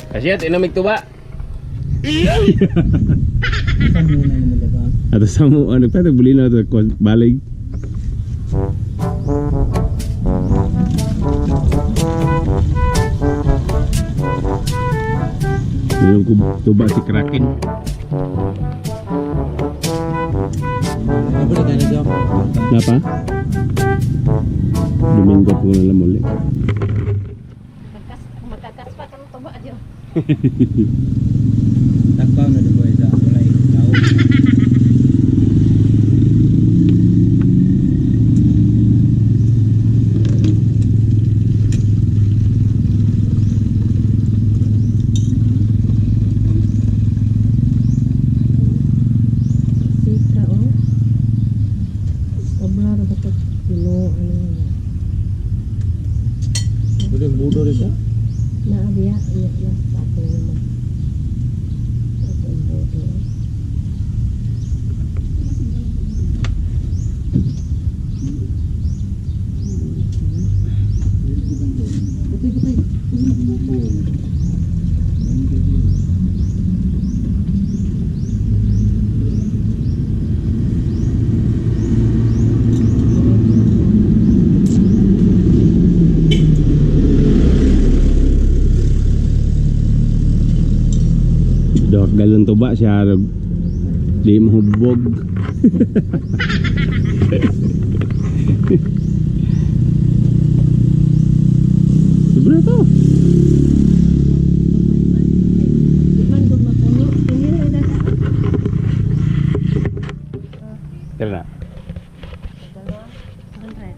Kasi at inamig tuba. Saan muna naman diba? Ato sa mo ano pa bulino ato balig. Yung tuba si Kraken. Ano ba na dyan? Napa? Domingo po na lang muli. Magkakaspa ka ng tuba dyan. Tagpaw na diba isa? Wala ikaw. Sika, oh. Oblar ba ito? Pino, ano yun? Budo budo rin siya? Naabiya, iya na. Sa akin na naman. Ito ang bodo. Oh. Dok galon tuba siya di mahubog. Sobra to. Di man gud mapuno. Hindi na ina. Tara na. Dalawa, 100.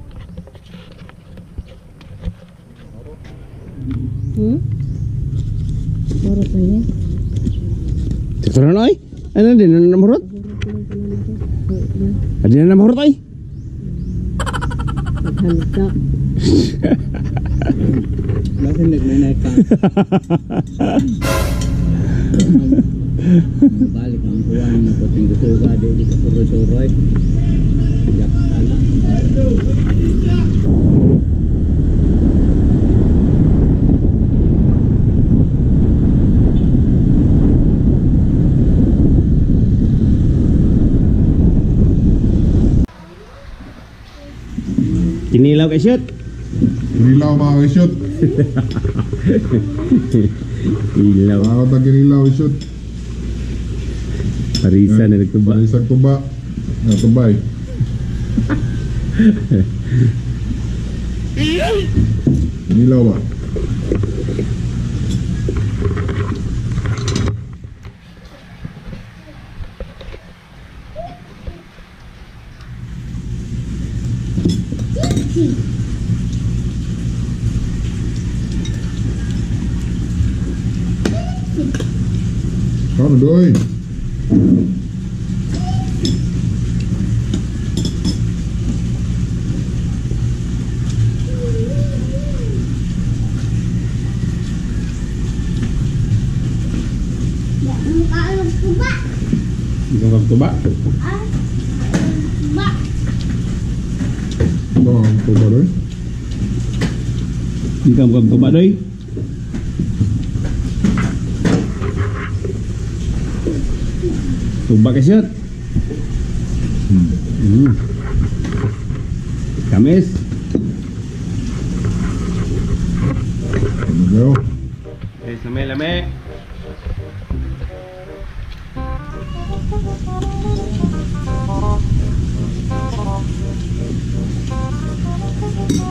Murot na niya. Tara na ay. Ano din na namurot? Adi na namurot ay. Naghalta. Bakit nagnanay ka? Balik ang kuwan na puting gusuga di ka suroy-suroy. Yak ana. Kinilaw kay shoot. Kinilaw mga kaisyo't. Ilaw. Mga katang kinilaw isyot. Parisa na nagtuba. Isang tuba. Na tubay. Kinilaw ba? Kano doy? Ikaw kag tuba. Ito ang tuba doy. Ikaw kag tuba doy. Tuba kay shoot. Kamis. Ano kayo? Eh, lame lame.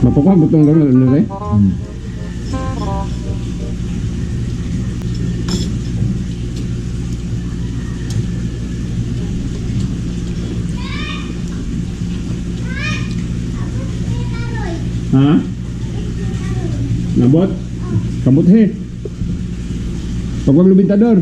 Mapakuha butong lang na eh. Ha? Nabot? Kabot he. Pagwag lubintador.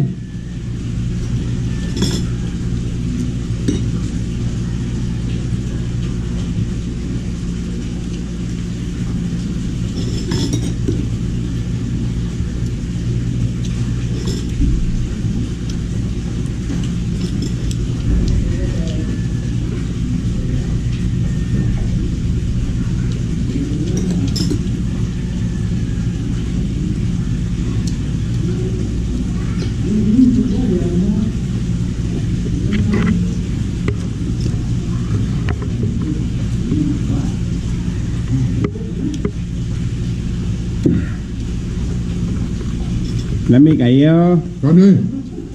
Lami kayo. Kaon eh.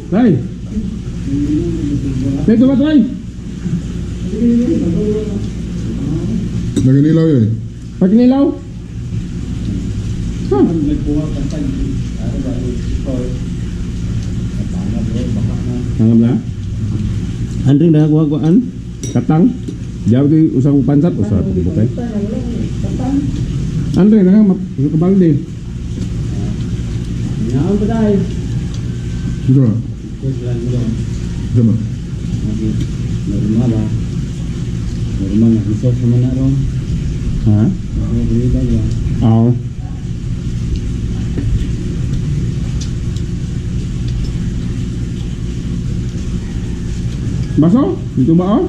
Tay. Tay, tuba tay. Naganilaw yun eh. Pagnilaw. Huh. Hangam na. Andring na kuha kuan. Katang. Jaw ti usang pansat usap bukay. Andring na nga kabalde. Ngaon pa tayo. Dito na. Dito na. Normal ba? Normal nga. Isok naman na ron. Ha? Mga kumida ba? Oo. Baso? Dito ba oh?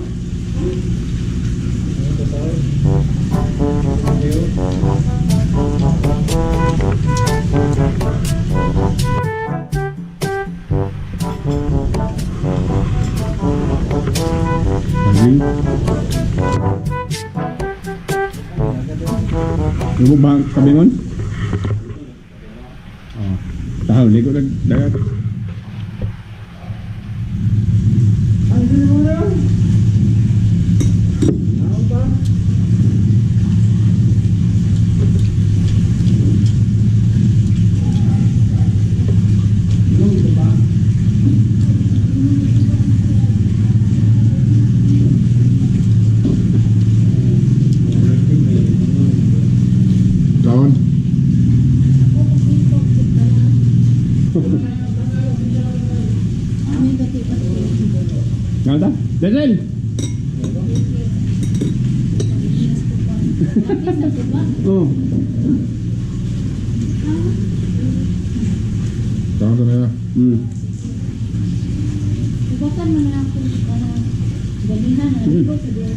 Lagi. Lubog ba ang kabingon? Oh. Tahaw, ligo nag dagat. Kaon. Nga ta? Denzel! Oh. Kaon ka na ya. Ibakan man na ako para galihan na ko sa diyan.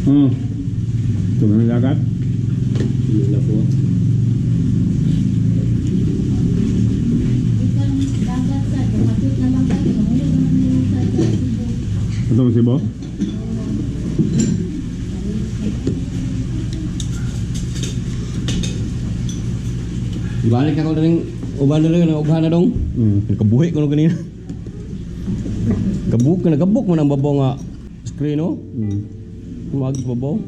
Oh. Ito na ang dagat. Hindi na po. Ikan dagat sa dumatot na lang tayo. Mahulog naman nila sa Cebu. Ito mo sibo? Ibalik ako na rin. Uban na rin. Ugha na dong. Nakabuhi ko na ganina. Gabuk na nagabuk mo ng babaw nga screen oh. Tumagos babaw.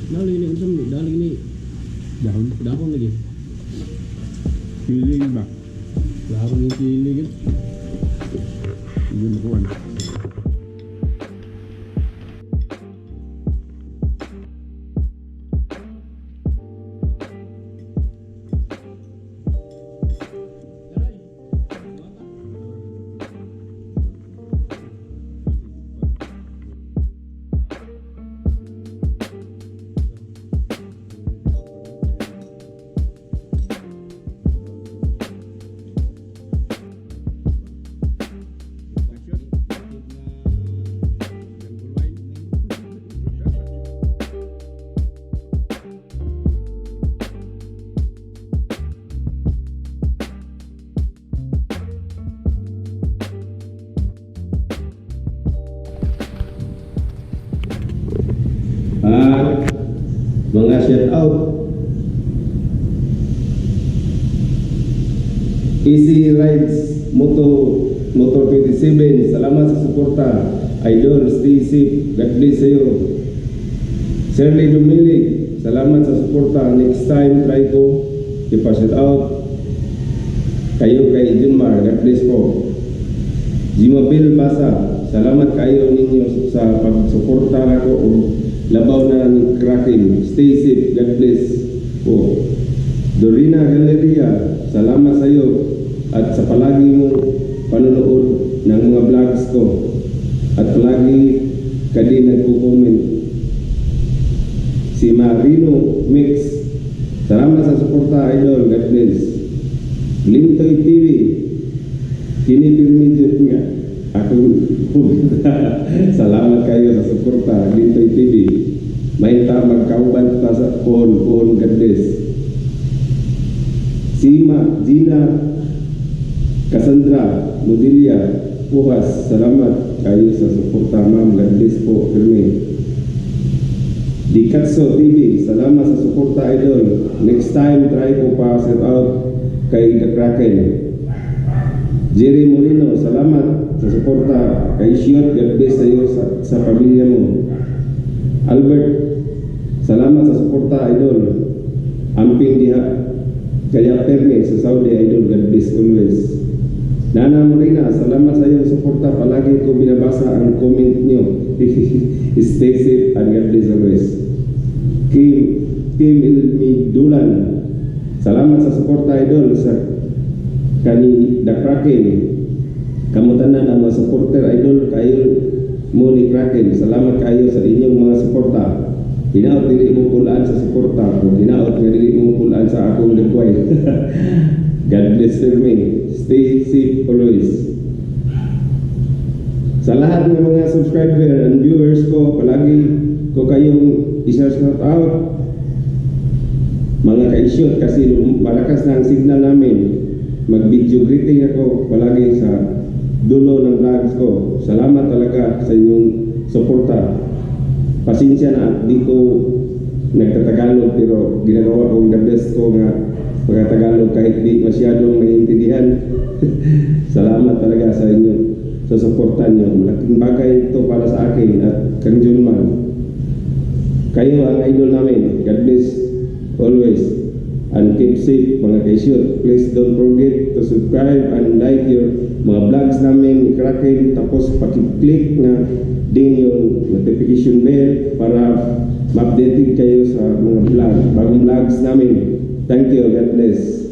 Dali ni unsam ni, dali ni. Dahon. Dahon lagi. Kilig ba? Dahon yung kilig. Hindi mo kuwan. At mga shout out. Easy Rides Moto Motor 27, salamat sa suporta. Idol, stay safe. God bless sa'yo. Shirley Dumilig, salamat sa suporta. Next time, try ko ipa-shout out kayo kay Junmar. God bless po. Jimabel Basa, salamat kayo ninyo sa pagsuporta nako og labaw na ng cracking. Stay safe, God bless po. Dorina Galleria, salamat sa iyo at sa palagi mong panonood ng mga vlogs ko at palagi ka din nagko-comment. Si Marino Mix, salamat sa suporta, idol. God bless. Lintoy TV, kini pirmi jud nga akong kumita. Salamat kayo sa suporta, Lintoy TV. May ta magkauban ta sa pohon pohon, God bless. Sima Gina Cassandra Modilia Puhas, salamat kayo sa suporta, ma'am. God bless po pirmi. Dikatso TV, salamat sa suporta, idol. Next time, try ko pa shout out kay The Kraken. Jerry Moreno, salamat sa suporta. Kay Shiot, God bless sa iyo sa pamilya mo. Albert, salamat sa suporta, idol. Amping diha kaya perme sa Saudi, idol, God bless always. Nana Morena, salamat sa iyong suporta. Palagi ko binabasa ang comment niyo. Stay safe and God bless always. Kim Kim Ilmidulan, salamat sa suporta, idol, sa kani The Kraken. Kamutanan ang mga supporter, idol, kayo mo ni Kraken. Salamat kayo sa inyong mga suporta. Hinaot dili mo pulaan sa suporta ko. Hinaot nga dili mo pulaan sa akong dagway. God bless me. Stay safe always. Sa lahat ng mga subscriber and viewers ko, palagi ko kayong isa-shout out. Mga ka-isyo, kasi malakas na ang signal namin. Mag-video greeting ako palagi sa dulo ng vlogs ko. Salamat talaga sa inyong suporta. Pasensya na at di ko nagtatagalog, pero ginagawa kong the best ko nga pagkatagalog kahit di masyadong maintindihan. Salamat talaga sa inyo sa suporta niyo. Malaking bagay ito para sa akin at kang Junman. Kayo ang idol namin. God bless always. And keep safe, mga kaisyot. Please don't forget to subscribe and like your mga vlogs namin ni Kraken. Tapos paki-click na din yung notification bell para ma-update kayo sa mga vlog, bagong vlogs namin. Thank you. God bless.